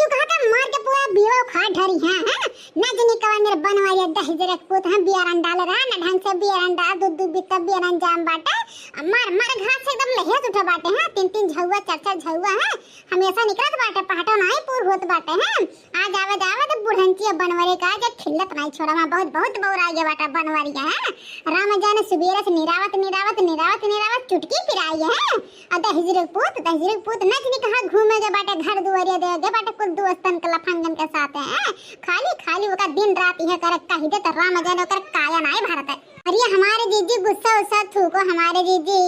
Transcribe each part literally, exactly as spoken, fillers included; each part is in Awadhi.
तू कहा था मार के पूरा बिया उखाड़ ढरी है, हैं? ना जनी कवा मेरे बनवारिया दहिजरे पूत, हैं, बियारन डाले रहा, ना ढंग से बियारन डाल, दू दू बित्ता बियारन जाम बाटे। आ मार, मार घास से एकदम लहियत उठा बाटे, हैं, तीन तीन झउआ, चार चार झउआ, हैं, हमेशा निकलत बाटे, पहाटो नाई पूर होत बाटे, हैं। आज आवे जावे तो बुढ़ंचिया बनवरे का जे खिल्लत नाई छोड़ा, वहाँ बहुत, बहुत बौराई गया बाटे बनवरिया, हैं। राम जाने सुबेरे से निरावत, निरावत, निरावत, निरावत चुटकी पिराई है, हैं। आ दहिजरे पूत, दहिजरे पूत, ना जनी कहाँ घूमे गए बाटे, घर दुआरिया दे गए बाटे, कुल दोस्तन के लफंगन के साथ, हैं। खाली, खाली ओका दिन रात इहे करे, कही दे तो राम जाने ओकर काया नाई भरत है। अरे हमारे जीजी गुस्सा उस्सा थूको हमारे जीजी।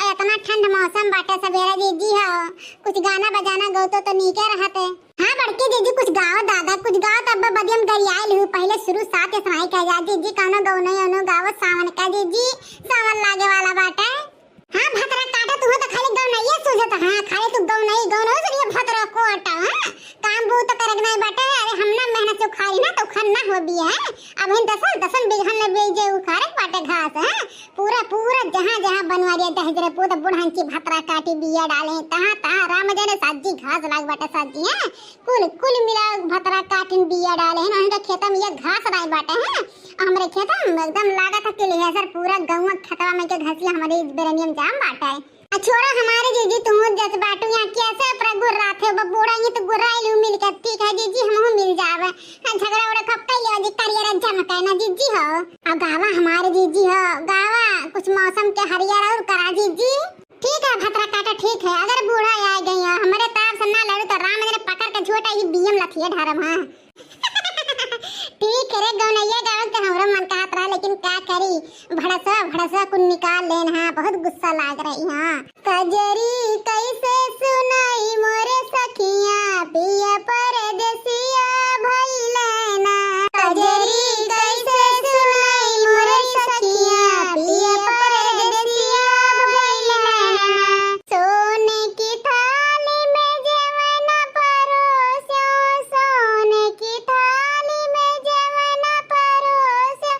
आ इतना ठंड मौसम बाटे सबेरा जीजी हो, कुछ गाना बजाना गौतो तो नीके रहते। हाँ बड़की जीजी कुछ गाओ दादा, कुछ गाओ तब बदियम गरियाइल हूँ। पहले शुरू साथ सुनाई कह जा जीजी, कौनो गौनो यौनो गाओ सावन का जीजी, सावन लागे वाला बाटे। हाँ भतरा काटा, तू तो खाली गौनैया सूझत, हाँ खाली तू गौनई गौनई सूझिए भतरा काटा, हाँ। काम बूत तो करक नहीं बाटे, अरे हम ना मेहनत से उखाड़ी ना तो उखन ना हो भी है। अब इन दसन दसन बीघन में बीजे उखाड़े बाटे घास, हाँ। पूरा, पूरा जहाँ, जहाँ बनवारिया दहिजरे पूत बुढ़ंची भतरा काटी बिया डाले, तहाँ, तहाँ राम जाने साजी घास लाग बाटे साजी, हैं। कुल, कुल मिला भतरा काटिन बिया डाले हैं, उनके खेत में ये घास नाई बाटे, हैं। हमरे खेत में एकदम लागत है कि लिहेसर पूरा गौवा खेतवा में के घसिया हमारे बेरनियम जाम बाटे। आ छोड़ा हमारे जीजी, तू जस बाटू यहाँ कैसे ऊपर गुर्रात है, वो बूढ़ा ये तो गुर्राइल हूँ मिल के, ठीक है जीजी, हम हूँ मिल जावे। हाँ, झगड़ा उड़ा खूब कैले जी, करियर जम के ना जीजी हो। अब गावा हमारे जीजी हो, गावा कुछ मौसम के हरियर और करा जीजी। ठीक है भतरा काटा, ठीक है, अगर बूढ़ा आ गई हो, हमारे ताप से ना लड़ू तो राम ने पकड़ के झोटा ही बीएम लथिए ढारम, हाँ। ठीक है रे, गौनैया गावे के हमरो मन कहत रहा, लेकिन का करी, भड़सवा, भड़सवा कुल निकाल लेन, हाँ, बहुत गुस्सा लाग रही, हाँ। कजरी कैसे सुनाई मोरे सखिया, पिया परदेसिया भइले ना। कजरी कैसे सुनाई मोरे सखिया, पिया परदेसिया भइले ना। सोने की थाली में जेवना परोस्यो, सोने की थाली में जेवना परोस्यो,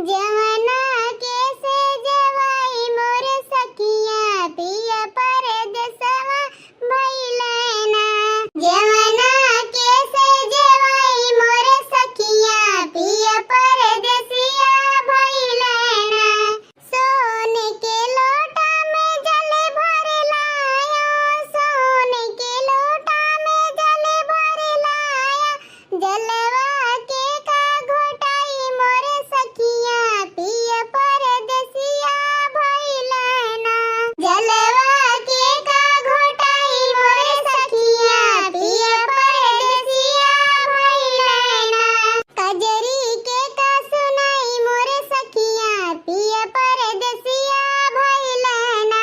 जेवना के से जेवाई मोर सखिया, पिया परदेसवा भइले ना। जेवना के से जेवाई मोर सखिया, पिया परदेसिया भइले ना। सोने के लोटा में जल भर लाया, सोने के लोटा में जल भर लाया, जलवा के का घोटाई मोर सखिया, पिया परदेसिया भइले ना। जलवा के का घोटाई मोर सखिया, पिया परदेसिया भइले ना। कजरी के का सुनाई मोर सखिया, पिया परदेसिया भइले ना।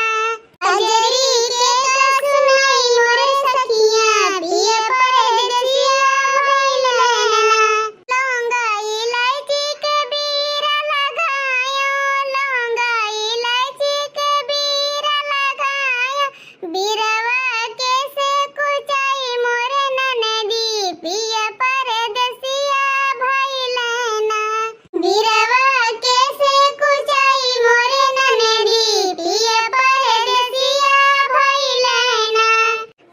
कजरी के का सुनाई मोर सखिया, पिया परदेसिया भइले ना। लौंगा इलायची के बीरा लगायो, लौंगा इलायची के बीरा लगायो, बीरवा के से कुचाई मोर ननदी, पिया परदेसिया भइले ना। बीरवा के से कुचाई मोर ननदी, पिया परदेसिया भइले ना।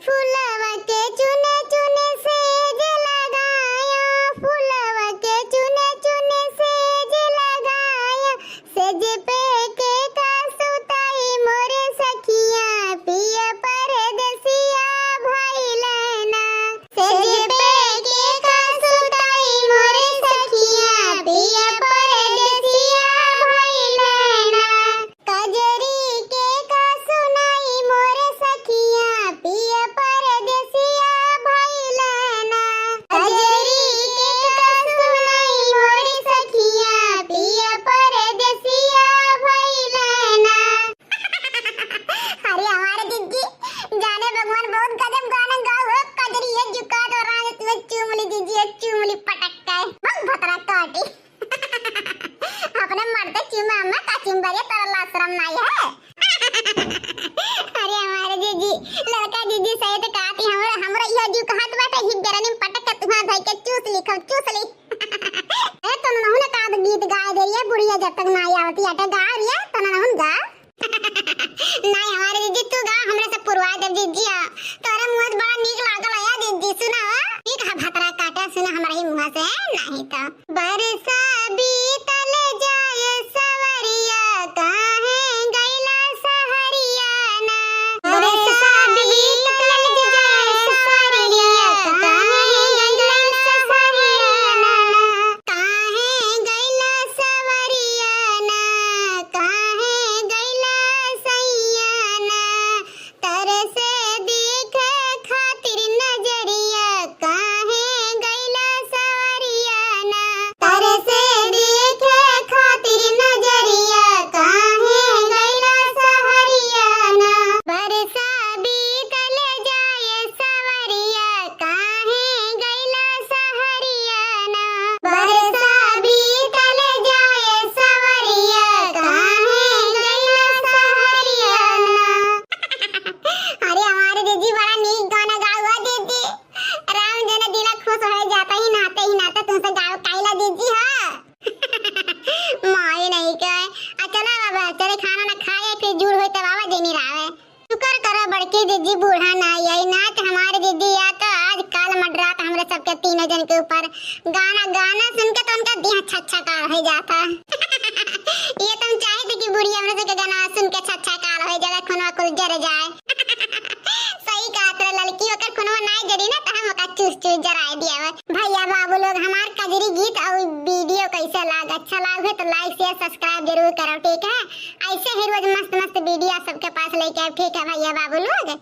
फुलवा के चुने चुने सेज लगायो, फुलवा के चुने चुने सेज लगायो, सेज पे के का सुताई मोर सखिया, पिया परदेसिया भइले ना। सेज पे के का सुताई मोर सखिया, पिया परदेसिया भइले ना। कजरी के का सुनाई मोर सखिया, पिया परदेसिया भइले ना। कजरी के का सुनाई मोर सखिया, पिया परदेसिया भइले ना। अरे हमारे दीदी, जाने भगवान बहुत गजब गाना गाओ हो, कजरी है जुका तो राज तुम्हें चूम ली दीदी, चूम ली पटक के, बहुत भतरा काटी। अपने मर्दे चूमे अम्मा का चूम बरिया, तोरा लाज शरम नाई है। अरे हमारे जीजी, लड़का जीजी सही तो कहती, हमरा, हमरा यो जीव कहत बाटे, ही बेरनी में पटक के तुहां धई के चूस ली, खूब चूस ली। ए, तो नहुन का गीत गाए दे रिया बुढ़िया, जब तक नाई आवती आटे गा रिया, तो नहुन गा। नाई हमारे जीजी, तू गा, हमरा से पुरवा दे जीजी, आ। तोरे मुंह से बड़ा नीक लागल है जीजी, सुना हो? ठीक है, कि बूढ़ा ना आई, ना तो हमारे दीदी या तो आज काल मडरात हमरे सबके तीनों जन के ऊपर। गाना, गाना सुन के तो उनका दिया छच्छा काल हो जाता। ये तो हम चाहे थे कि बूढ़ी हमरे सबके गाना सुन के छच्छा काल हो जाए, खूनवा कुल जर जाए। सही कहत रहे ललकी, ओकर खूनवा ना जरी ना तो हम ओका चूस चूस जराए दिया। भैया बाबू लोग, हमार कजरी गीत और वीडियो कैसे लाग, अच्छा लाग है तो like, share, subscribe जरूर करो, ठीक है? ऐसे ही रोज मस्त मस्त वीडियो सबके पास लेके आए, ठीक है भैया बाबू लोग?